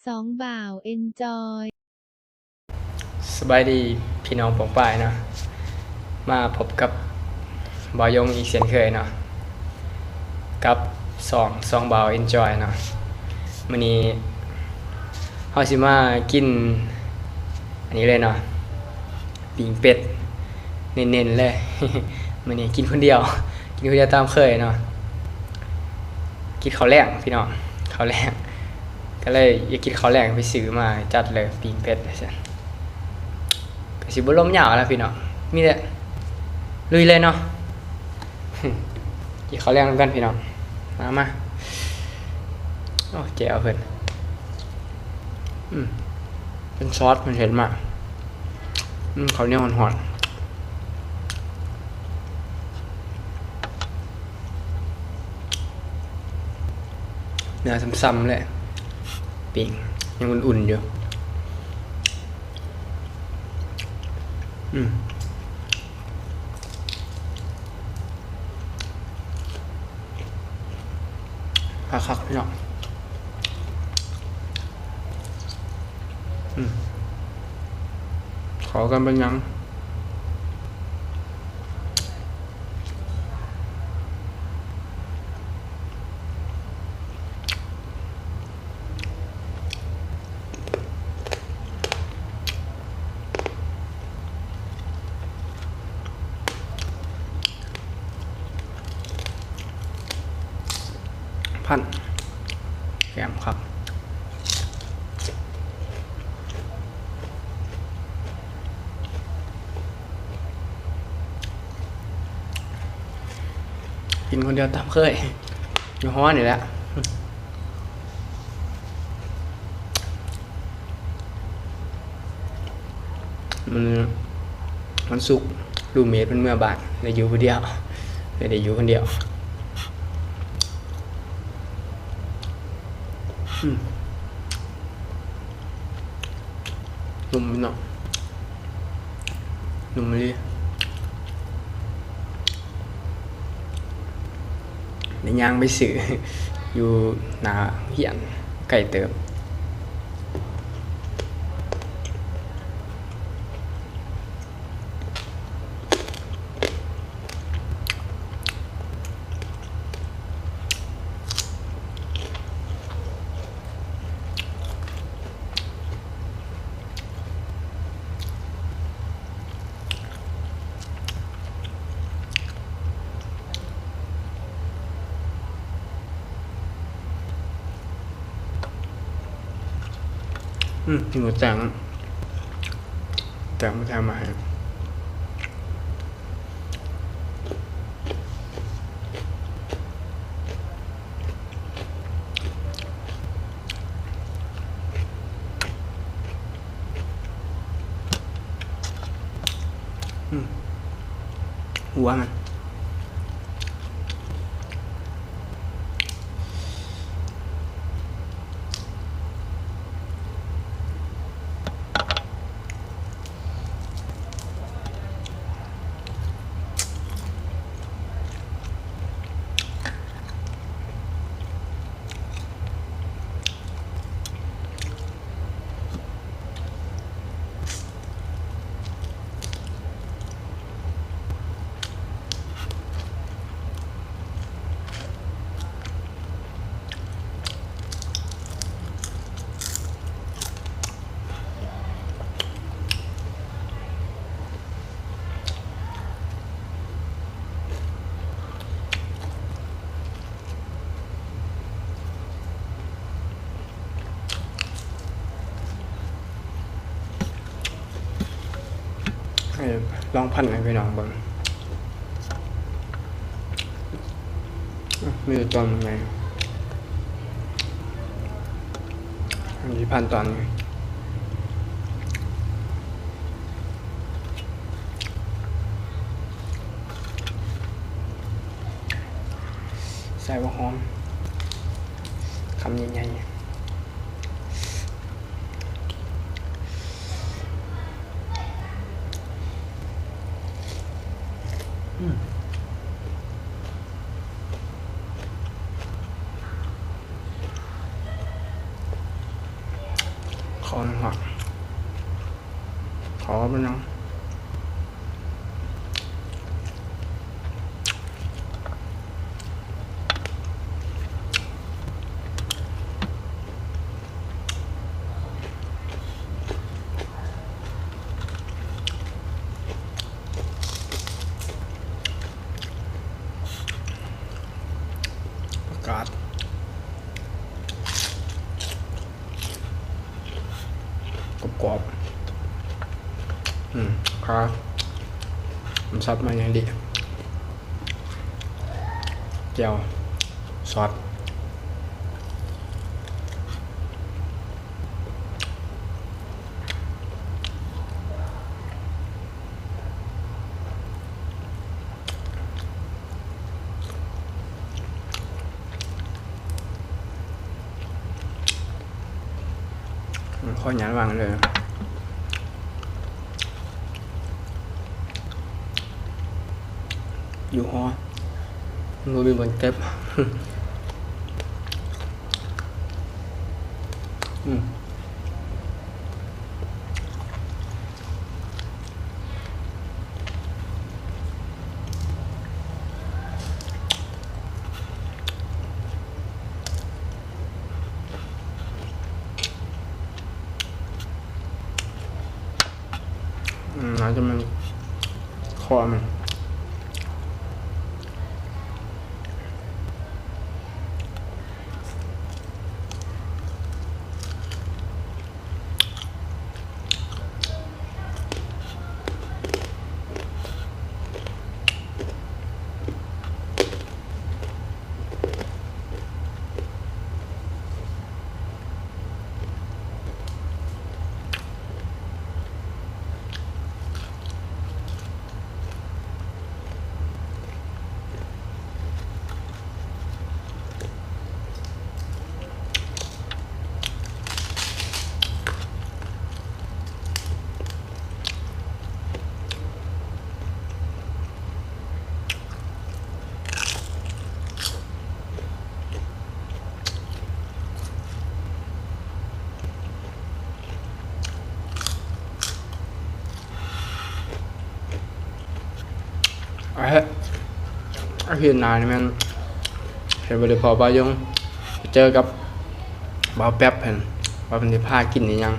ສອງບ່າວເອັນຈອຍ. ສະບາຍດີພີ່ນ້ອງປ້ອງປາຍເນາະ, ມາພົບກັບບ່າວຢົງອີກເຊັ່ນເຄີຍເນາະ ກັບຊ່ອງສອງບ່າວເອັນຈອຍເນາະ. ມື້ນີ້ເຮົາຊິມາກິນອັນນີ້ເລີຍເນາະ ປີ້ງເປັດ ເນັ້ນໆເລີຍ. ມື້ນີ້ກິນຄົນດຽວ ກິນຄົນດຽວຕາມເຄີຍເນາະ. ກິນເຂົ້າແລງພີ່ນ້ອງ ເຂົ້າແລງ ກໍເລີຍຢາກກິນເຂົ້າແລງ ໄປຊື້ມາຈັດເລີຍ ປີ້ງເປັດວ່າຊັ້ນ. ກໍຊິບໍ່ລົມຍາວແລ້ວພີ່ນ້ອງ ມີແຕ່ລຸຍເລີຍເນາະ. ກິນເຂົ້າແລງນຳກັນພີ່ນ້ອງ ມາ ມາ. ໂອ້ ແຈ່ວເພິ່ນ ອືມ ເປັນຊອດເພິ່ນເຮັດມາ. ອືມ ເຂົ້າໜຽວຮ້ອນໆ ເນື້ອຊ່ຳໆເລີຍ ປີ້ງຍັງອຸ່ນໆຢູ່. ອືມ ຄັກໆ ພີ່ນ້ອງ. ອືມ ເຂົ້າກັນເປັນຫຍັງ. ພັນ ແກມຄັກ. ກິນຄົນດຽວຕາມເຄີຍ ຢູ່ຫໍນີ້ແຫຼະ. ມັນ ວັນສຸກ ຣູມເມດເພິ່ນເມືອບ້ານ ໄດ້ຢູ່ຜູ້ດຽວ ໄດ້ ໄດ້ຢູ່ຄົນດຽວ. ອືມ ນຸ່ມເນາະ ນຸ່ມອີ່ຫຼີ. ໄດ້ຍ່າງໄປຊື້ຢູ່ໜ້າໂຮງຮຽນ ໄກເຕີບ. ອືມ ກິນໝູແຈງ ແຈງມາແຖມມາໃຫ້. ອືມ ຫົວມັນ. ໃຫ້ລອງພັນໃຫ້ພີ່ນ້ອງເບິ່ງ. ອືມ ມີແຕ່ຕອນໃຫຍ່ ອັນນີ້ພັນຕອນ ໃສ່ຫົວຫອມ ຄຳໃຫຍ່ໆ. ອືມ. ມັນຫຍັງ? ຜັກກາດ ກອບໆ ອືມ ຂາ ມັນສັບມາຢ່າງດີ ແຈ່ວ ຊອດ. ອືມ ຂໍຫຍັງວາງເລີຍ ຢູ່ຫໍ ມັນບໍ່ມີບ່ອນເກັບ ອືມ. ອືມ ໜ້າຈະແມ່ນຄໍມັນ. ອາທິດ ອາທິດໜ້ານີ້ແມ່ນ ເຫັນບໍ່ໄດ້ພໍບ່າວຢົງ ໄປເຈີກັບບ່າວແປັບເພິ່ນ ວ່າເພິ່ນຊິພາກິນອີ່ຫຍັງ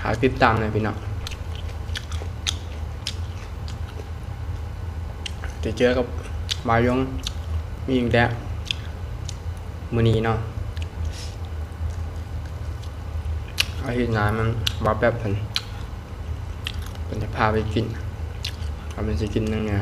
ຫາຕິດຕາມແດ່ພີ່ນ້ອງ. ໄປເຈີກັບບ່າວຢົງ ມີອີກແລ້ວ ມື້ນີ້ເນາະ ອາທິດໜ້າມັນບ່າວແປັບເພິ່ນ ເພິ່ນຈະພາໄປກິນ ວ່າເພິ່ນຊິກິນຫຍັງແດ່.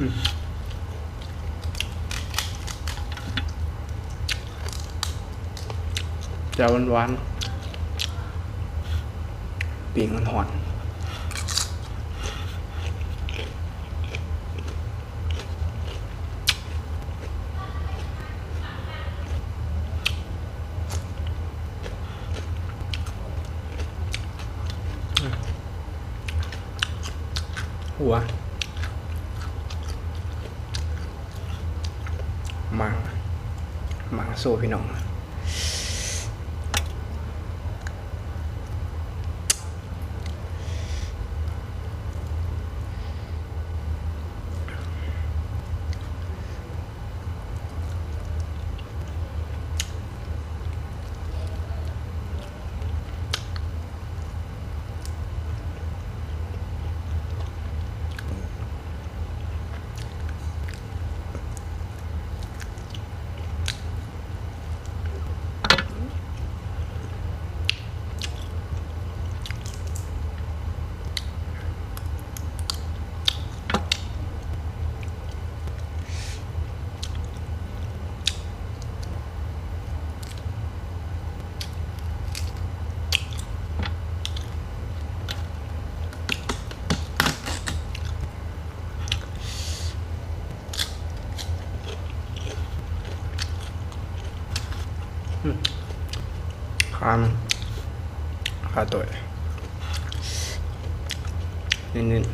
ອືມ ແຈ່ວຫວານໆ ປີ້ງຮ້ອນໆ. ຫົວ ໝາກ ໝາກໂຊພີ່ນ້ອງ. ອ ອາ ຂາໂຕຍ ເນັ້ນໆ.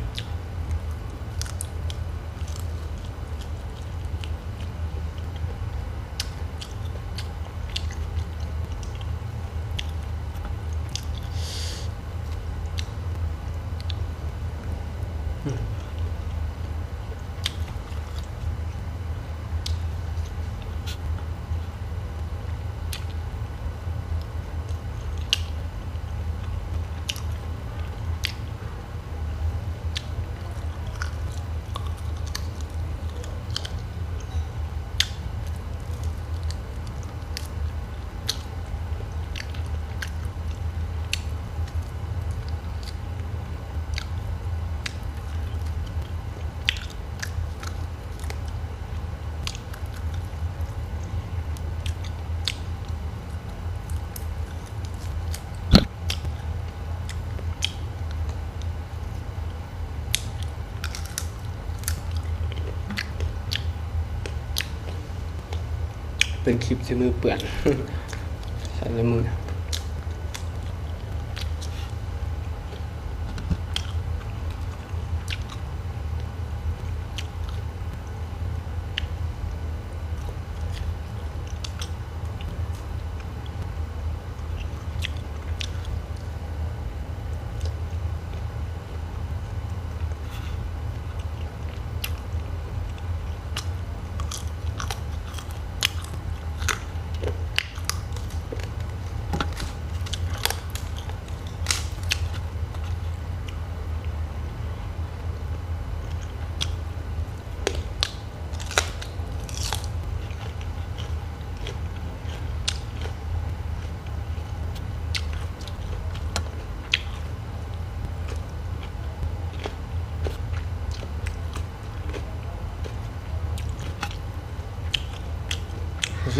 ເປັນຄລິບທີ່ມືເປື້ອນ ໃສ່ລາຍມື.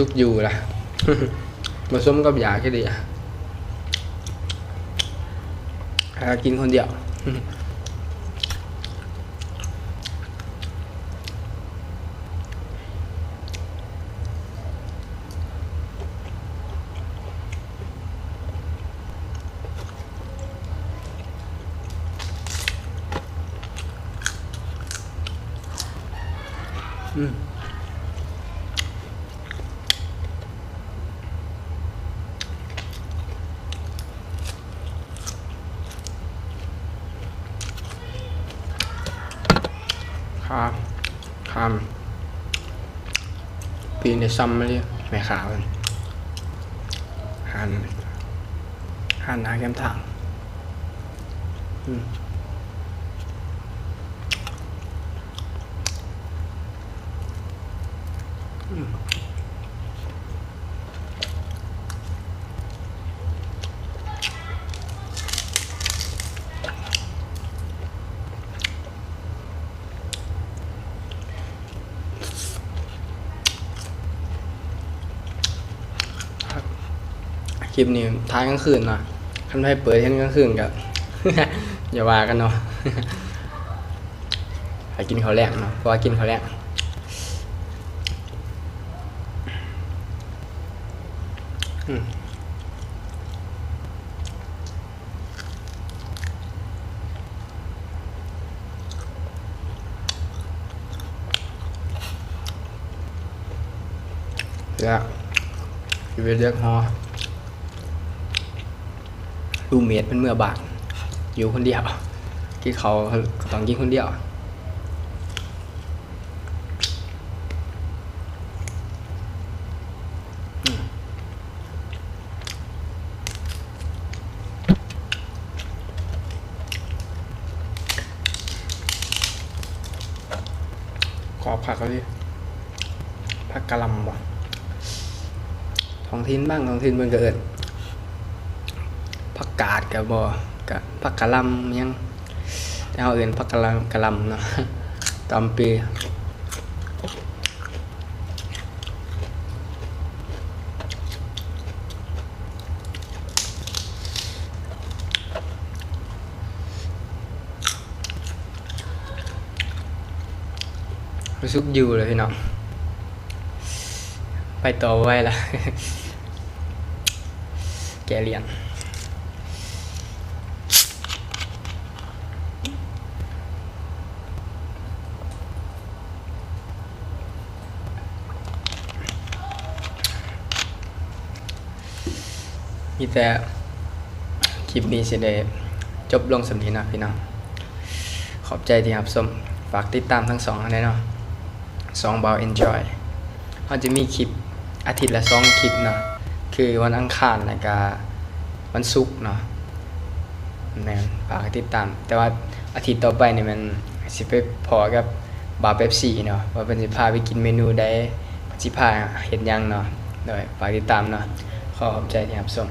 ສຸກຢູ່ລະ ບໍ່ສົມກັບຢາກເຮັດອີ່ຫຍັງ ຫາກິນຄົນດຽວ. ອືມ ຄາມ ຄາມ ປີ້ນໄດ້ຊ່ຳມາເລີຍ ແມ່ຄ້າເພິ່ນ ຫັ້ນ ຫັ້ນໜ້າແຄມທາງ. ອືມ ອືມ. ຄລິບນີ້ຖ່າຍກາງຄືນເນາະ ຄັນໃຜເປີດເຫັນກາງຄືນກະ ຢ່າວ່າກັນເນາະ. ໄປກິນເຂົ້າແລງເນາະ ເພາະວ່າກິນເຂົ້າແລງ ອືມ. ແລ້ວຊີວິດເດັກຫໍ ຣູມເມດເພິ່ນເມືອບ້ານ ຢູ່ຄົນດຽວ ກິນເຂົ້າກໍຕ້ອງກິນຄົນດຽວ. ກອບຄັກອີ່ຫຼີ ຜັກກະຫຼ່ຳບໍ ທ້ອງຖິ່ນ ບາງທ້ອງຖິ່ນເພິ່ນກໍເອີ້ນຜັກກາດກໍບໍ່ ກະຜັກກະຫຼ່ຳຫຍັງ ແຕ່ເຮົາເອີ້ນຜັກກະຫຼ່ຳ ກະຫຼ່ຳເນາະ ກະຫຼ່ຳປີ. ຮູ້ສຶກຢູ່ແລ້ວພີ່ນ້ອງ ໄປຕໍ່ບໍ່ໄຫວລະ. ແກລ້ຽງ. ມີແຕ່ຄລິບນີ້ຊິໄດ້ຈົບລົງສ່ຳນີ້ເນາະພີ່ນ້ອງ. ຂອບໃຈທີ່ຮັບຊົມ. ຝາກຕິດຕາມທັງສອງອັນເນາະ. ສອງບ່າວ Enjoy ເຮົາຈະມີຄລິບອາທິດລະສອງຄລິບເນາະ ຄືວັນອັງຄານ ແລ້ວກະວັນສຸກເນາະ. ແມ່ນ ຝາກໃຫ້ຕິດຕາມ. ແຕ່ວ່າອາທິດຕໍ່ໄປນີ້ແມ່ນຊິໄປພໍ້ກັບບ່າວເປັບຊີເນາະ ວ່າເພິ່ນຊິພາໄປກິນເມນູໃດ ເພິ່ນຊິພາເຮັດຫຍັງເນາະ. ໂດຍ ຝາກຕິດຕາມເນາະ. ຂໍຂອບໃຈທີ່ຮັບຊົມ.